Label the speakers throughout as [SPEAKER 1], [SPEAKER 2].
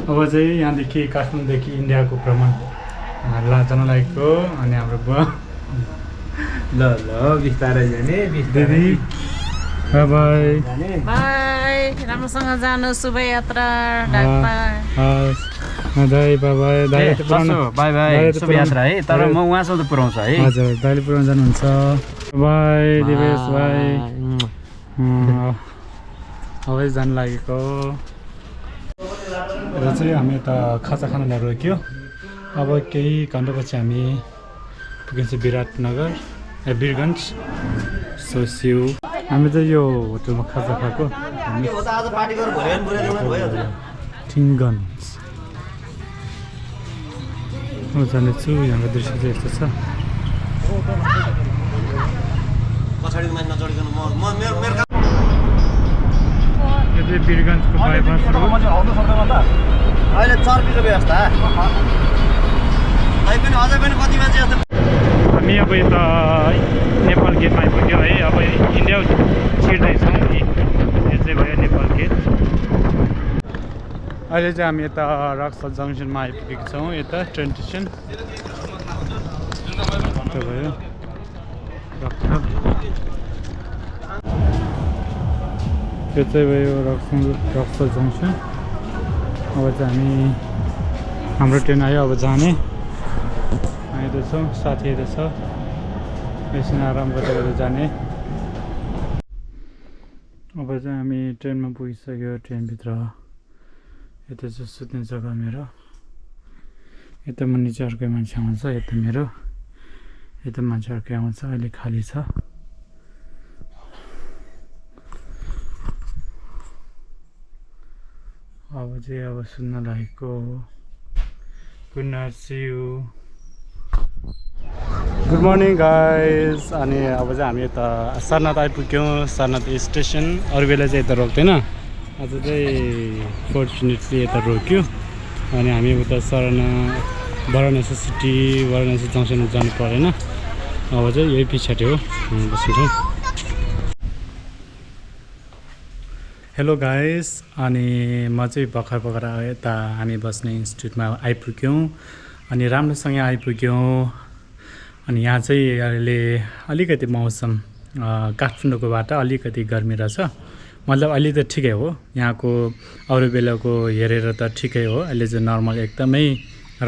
[SPEAKER 1] अब चाहिँ यहाँदेखि काठमाडौँदेखि इन्डियाको भ्रमण जान लागेको अनि हाम्रो बुवा
[SPEAKER 2] ल बिस्तारै जाने
[SPEAKER 1] दिदी बाई बाई
[SPEAKER 3] बाई राम्रोसँग जानु शुभ यात्रा
[SPEAKER 1] हस् दाइ बाई दाइ
[SPEAKER 2] बाई बाई शुभ यात्रा है तर म उहाँसम्म त पुऱ्याउँछु है
[SPEAKER 1] हजुर दाइले पुऱ्याउनु जानुहुन्छ बाई दिवेश बाई अब जानु लागेको र चाहिँ हामी यता खाजा खान रोक्यो अब केही घन्टापछि हामी पुगिन्छ विराटनगर वीरगन्ज सोस्यु हामी चाहिँ यो होटलमा खाजा खाएको थिङगन्ज म जानेछु यहाँको दृश्य चाहिँ यस्तो छ यो चाहिँ वीरगन्जको बाइपास रोड
[SPEAKER 2] अहिले चर्पीको व्यवस्था
[SPEAKER 1] हामी अब यता नेपाल गेटमा आइपुग्यो है अब इन्डिया छिर्दैछौँ यो चाहिँ भयो नेपाल गेट अहिले चाहिँ हामी यता रक्सल जङ्सनमा आइपुगेको छौँ यता ट्रेन स्टेसन भयो यो चाहिँ भयो रक्सल जङ्सन अब चाहिँ हामी हाम्रो ट्रेन आयो अब जाने आइँदैछौँ साथीहरू छ एकछिन आराम गरेर जाने अब चाहिँ हामी ट्रेनमा पुगिसक्यो ट्रेनभित्र यता चाहिँ सुत्ने जग्गा मेरो यता मुनि चाहिँ अर्कै मान्छे आउँछ यता मेरो यता मान्छे अर्कै आउँछ अहिले खाली छ अब चाहिँ अब सुन्न लागेको good night see you good morning guys अनि अब चाहिँ हामी यता सारनाथ आइपुग्यौँ सारनाथ स्टेसन अरू बेला चाहिँ यता रोक्दैन आज चाहिँ फर्चुनेटली यता रोक्यो अनि हामी उता वाराणसी सिटी वाराणसी जङ्सनमा जानु परेन अब चाहिँ यही पछाडि हो बस्छौँ हेलो गाइस अनि म चाहिँ भर्खर यता हामी बस्ने इन्स्टिट्युटमा आइपुग्यौँ अनि राम्रोसँग आइपुग्यौँ अनि यहाँ चाहिँ अहिले अलिकति मौसम काठमाडौँकोबाट अलिकति गर्मी रहेछ मतलब अहिले त ठिकै हो यहाँको अरू बेलाको हेरेर त ठिकै हो अहिले चाहिँ नर्मल एकदमै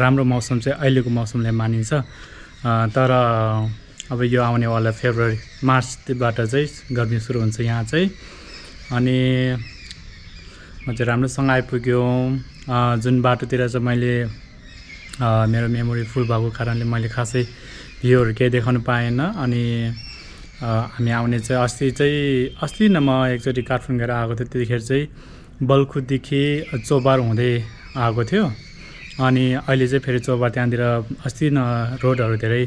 [SPEAKER 1] राम्रो मौसम चाहिँ अहिलेको मौसमले मानिन्छ तर अब यो आउनेवाला फेब्रुअरी मार्चबाट चाहिँ गर्मी सुरु हुन्छ यहाँ चाहिँ अनि म चाहिँ राम्रोसँग आइपुग्यौँ जुन बाटोतिर चाहिँ मैले मेरो मेमोरी फुल भएको कारणले मैले खासै भ्यूहरू केही देखाउनु पाएन अनि हामी आउने चाहिँ अस्ति न म एकचोटि काठमाडौँ गएर आएको थियो त्यतिखेर चाहिँ बल्खुदेखि चौबार हुँदै आएको थियो अनि अहिले चाहिँ फेरि चौबार त्यहाँनिर अस्ति न रोडहरू धेरै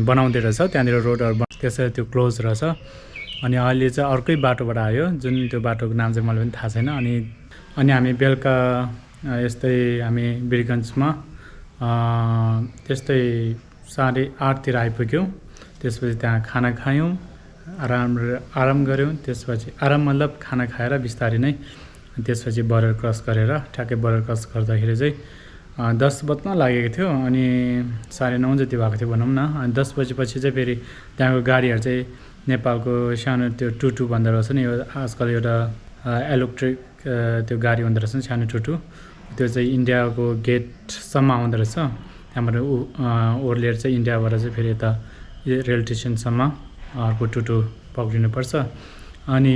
[SPEAKER 1] बनाउँदै रहेछ त्यहाँनिर रोडहरू त्यसरी त्यो क्लोज रहेछ अनि अहिले चाहिँ अर्कै बाटोबाट आयो जुन त्यो बाटोको नाम चाहिँ मलाई पनि थाहा छैन अनि हामी बेलुका यस्तै हामी वीरगन्जमा त्यस्तै 8:30 आइपुग्यौँ त्यसपछि त्यहाँ खाना खायौँ आराम गऱ्यौँ त्यसपछि आराम मतलब खाना खाएर बिस्तारै नै त्यसपछि बर्डर क्रस गरेर ठ्याक्कै बर्डर क्रस गर्दाखेरि चाहिँ 10 बज्न लागेको थियो अनि 9:30 जति भएको थियो भनौँ न अनि 10 बजेपछि चाहिँ फेरि त्यहाँको गाडीहरू चाहिँ नेपालको सानो त्यो टुटु भन्दो रहेछ नि यो आजकल एउटा इलेक्ट्रिक त्यो गाडी हुँदो रहेछ नि सानो टुटु त्यो चाहिँ इन्डियाको गेटसम्म आउँदो रहेछ त्यहाँबाट ओर्लिएर चाहिँ इन्डियाबाट चाहिँ फेरि यता रेल स्टेसनसम्म अर्को टुटु पक्रिनुपर्छ अनि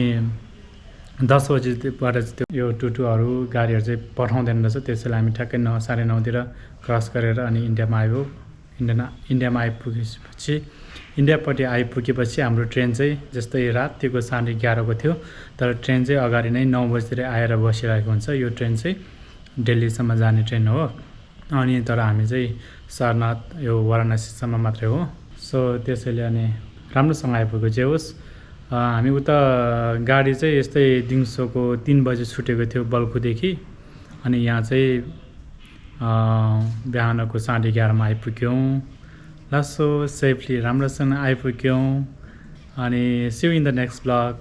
[SPEAKER 1] 10 बजीबाट चाहिँ त्यो यो टुटुहरू गाडीहरू चाहिँ पठाउँदैन रहेछ त्यसैले हामी ठ्याक्कै 9:30 क्रस गरेर अनि इन्डियामा आयो इन्डियामा आइपुगेपछि इन्डियापट्टि आइपुगेपछि हाम्रो ट्रेन चाहिँ जस्तै रातिको 11:30 थियो तर ट्रेन चाहिँ अगाडि नै 9 बजीतिर आएर बसिरहेको हुन्छ यो ट्रेन चाहिँ दिल्लीसम्म जाने ट्रेन हो अनि तर हामी चाहिँ सारनाथ यो वाराणसीसम्म मात्रै हो सो त्यसैले अनि राम्रोसँग आइपुग्यो जे होस् हामी उता गाडी चाहिँ यस्तै दिउँसोको 3 बजे छुटेको थियो बल्खुदेखि अनि यहाँ चाहिँ बिहानको 11:30 मा आइपुग्यौँ लासो सेफली राम्रोसँग आइपुग्यौँ अनि see you in the next blog